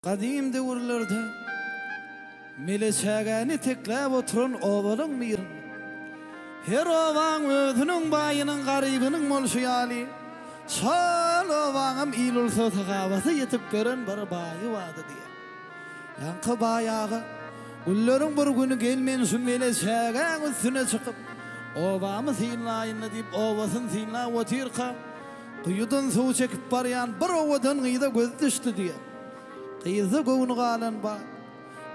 Gadym döwürlerde mele çägäni etekläp oturan obalaň birinde, her obaň özüniň baýynyň, garybynyň bolşy ýaly, şol obaňam il-ulsa sahawata ýetip beren bir baýy bardy diýýär. Ýaňky baý aga, günleriň bir güni gel men şu mele çägäň üstüne çykyp, obamy synlaýyn-da diýip, obasyny synlap otyrka, Guýudan suw çekip barýan bir owadan gyza gözi düşdi diýýär. Gyzda göwni galan bar.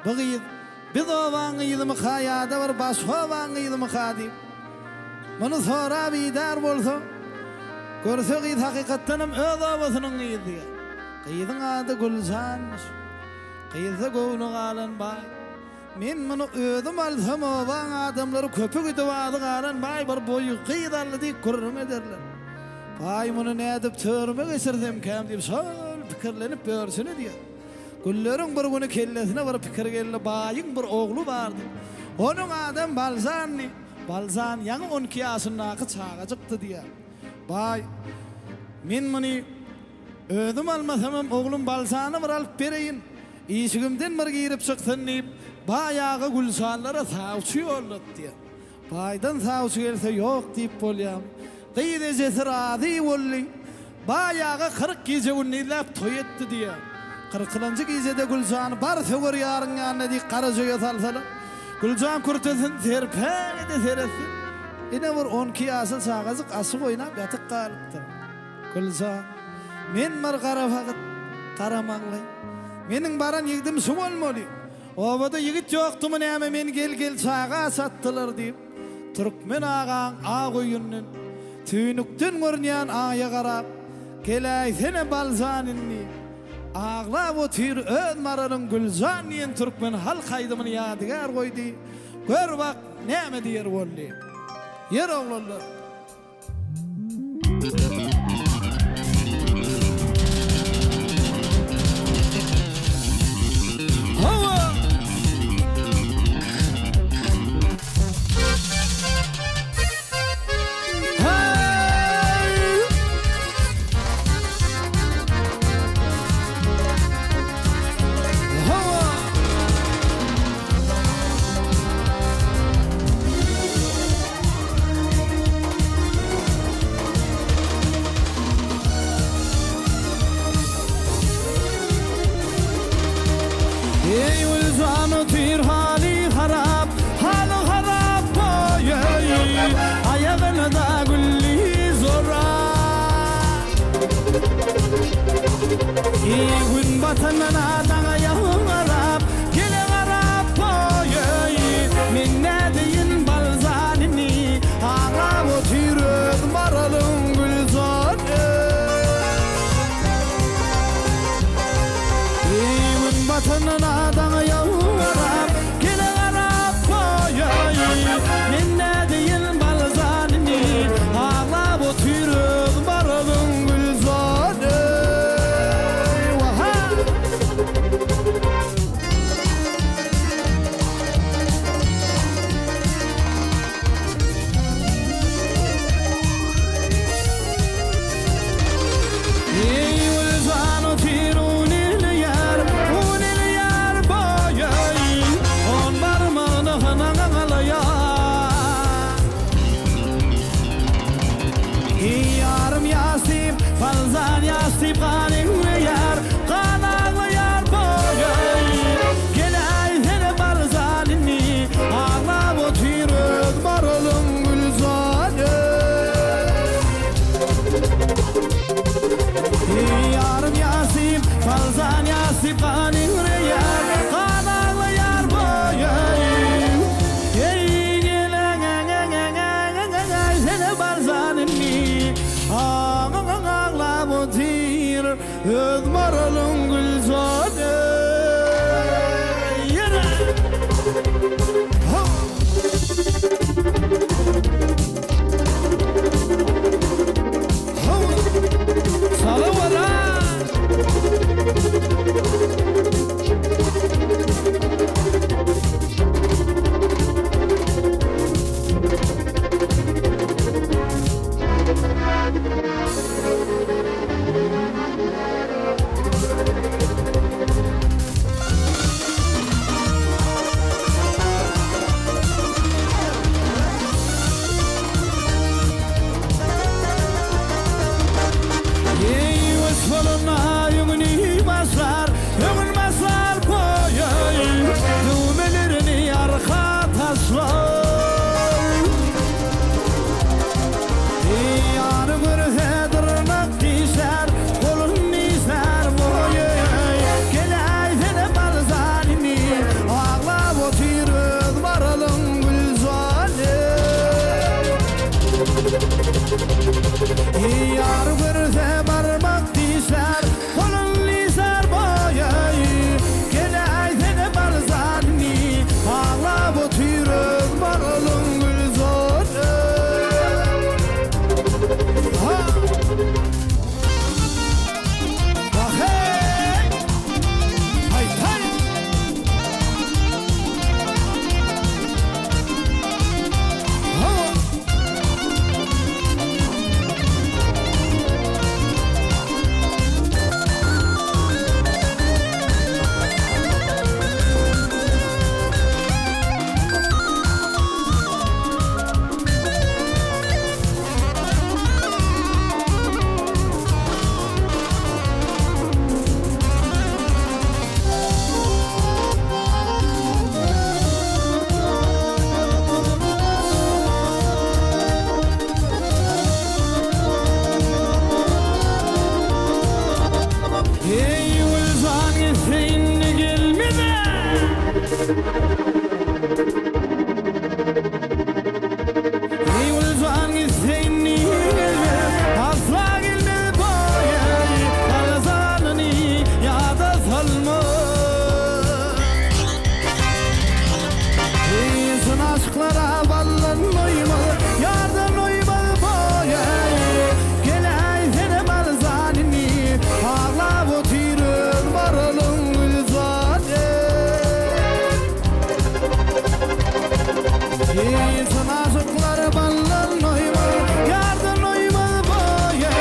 Bu gyz biz obaň gyzymyka ýa-da bir başga obaň gyzymyka diýip, muny sorap idär bolsa, görse gyz hakykatdanam öz obasynyň gyzy diýýär. Gyzyň ady Güljanmyş. Gyzda göwni galan bar. Men muny özüm alsam obaň adamlary köpe gidip azy galan baý bir boýy gyz aldy diýip gürrüň ederler. Baý muny nädip törüme geçirsemkäm diýip şol pikirlenip ýörşüne diýýär. Günleriň bir güni kellesine bir pikir geldi, baýyň bir ogly bardy. Onuň adam Balzandy. Balzan ýaňy on iki ýaşyndaky çagajykdy diýýär. Baý, men muny Özüm almasamam, oglum Balzany bir alyp bereýin. Işigimden bir girip çyksyn diýip, baý aga Güljanlara sawçy ýollatdy. Baýdan sawçy gelse ýok diýip bolýamy. Gyz ejesi razy boldy. Baý aga 40 gije-gündizläp toý etdi diýýär. Kyrkylanjy gijede Güljany bar söwer ýaryň ýanyna diýip garajöýe salsalar, Güljan kürtesini serpäge-de seretse, ine bir on iki ýaşly çagajyk aşyk oýnap ýatyp galypdyr. Güljan, Men bir garabagyt, gara maňlaý. Meniň baran ýigdim şu bolmaly. Obada ýigit ýokdumy näme meni gel-gel çaga çatdylar diýip, Türkmen agaň ak öýünden, tüýnükden görünýän aýa garap, Geläýsene Baljan indi. Aglap otyr öz maralyň Güljan diýen türkmen halk aýdymyny ýadygär goýdy. Gör bak näme diýer boldy. Ýer oglanlar. Hawa! Hey! Hawa! Eý Güljan otyr haly harap, haly harap boý-eý, Aýagyna-da gülli zorap. Eý Gün batandan-a daňa ýaňy garap, Gele garap boý-eý, Men nädeýin Balzan indi, Aglap otyr öz maralyň Güljan eý. Gün batandan-a daňa ýaňy garap, Gele garap boý-eý, Men nädeýin Balzan indi, Aglap otyr öz maralyň Güljan eý. Waha! Eý Güljan otyr unilýär, unilýär boýy, On barmagyny hynaňa galaýar. Eý ýarym ýas diýip, balzan ýas diýip gan eňreýär, gan aglaýar boýy. Geläýsene balzan indi, aglap otyr öz maralyň Gülzany. Eý ýarym ýas diýip, balzan ýas diýip gan eňreýär, gan aglaýar boýy. Eý geläýsene balzan indi, aglap otyr öz maralyň Gülzany. Ýene! Ho! Ho! Salawara! Eý Güljan gitse indi gelmez, asla gelmez boýa, Galzanyny ýada salma. Eý çyn aşyklara baldan doýmaz, ýardan doýmaz boýa, Geläýsene Balzan indi, aglap otyryn baralyň Güljan eý. Çyn aşyklar baldan doýmaz, ýardan doýmaz boýa.